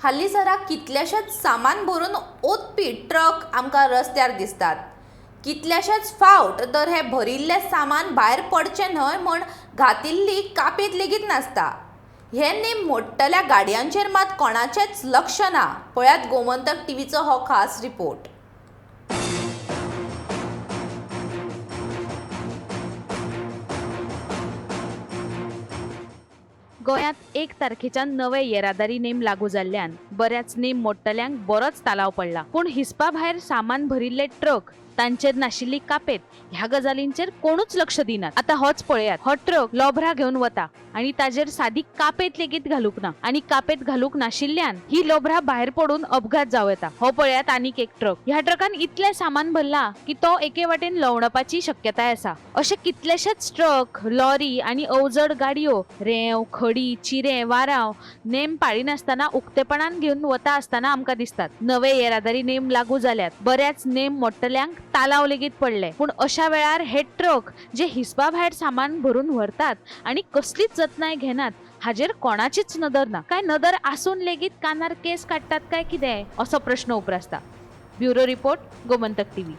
हालींसराक कितलेशेच सामान भरून ओतपी ट्रक आमकां रस्त्यार दिसतात. कितलेशेच फावट तर हें भरिल्लें सामान भायर पडचें न्हय म्हूण घातिल्ली कापेत लेगीत नासता. हे नेम मोडटल्या गाडयांचेर मात कोणाचेंच लक्ष ना. पळयात गोमंतक टीव्हीचो हो खास रिपोर्ट. गोंयांत 1 तारखेच्यान नवे येरादारी नेम लागू जाल्ल्यान बऱ्याच नेम मोडटल्यांक बरोच तालाव पडला. पूण हिसपा भायर सामान भरिल्ले ट्रक, तांचेर नाशिल्ली कापेत ह्या गजालींचेर कोणूच लक्ष दिनात. आतां होच पळयात, हो ट्रक लोबरा घेवन वता आनी ताजेर सादी कापेत लेगीत घालूंक ना आनी कापेत घालूंक नाशिल्ल्यान ही लोबरा भायर पडून अपघात जावं येता. हो पळयात आनीक एक ट्रक. ह्या ट्रकान इतलें सामान भरलां की तो एके वाटेन लंवडपाची शक्यताय आसा. अशे कितलेशेच ट्रक, लॉरी आनी अवजड गाडयो रेंव, खडी, चिरे, वारांव नेम पाळिनासतना उक्तेपणान घेवन वता आसतना आमकां दिसतात. नवे येरादारी नेम लागू जाल्यात, बऱ्याच नेम मोडटल्यांक तालाव लेगीत पडले. पूण अशा वेळार हे ट्रक जे हिसपा भायर सामान भरून व्हरतात आनी कसलीच जतनाय घेनात हाजेर कोणाचीच नदर ना. काय नदर आसून लेगीत कानार केस काडटात काय कितें, असो प्रश्न उप्रासता. Bureau report, Gomantak TV.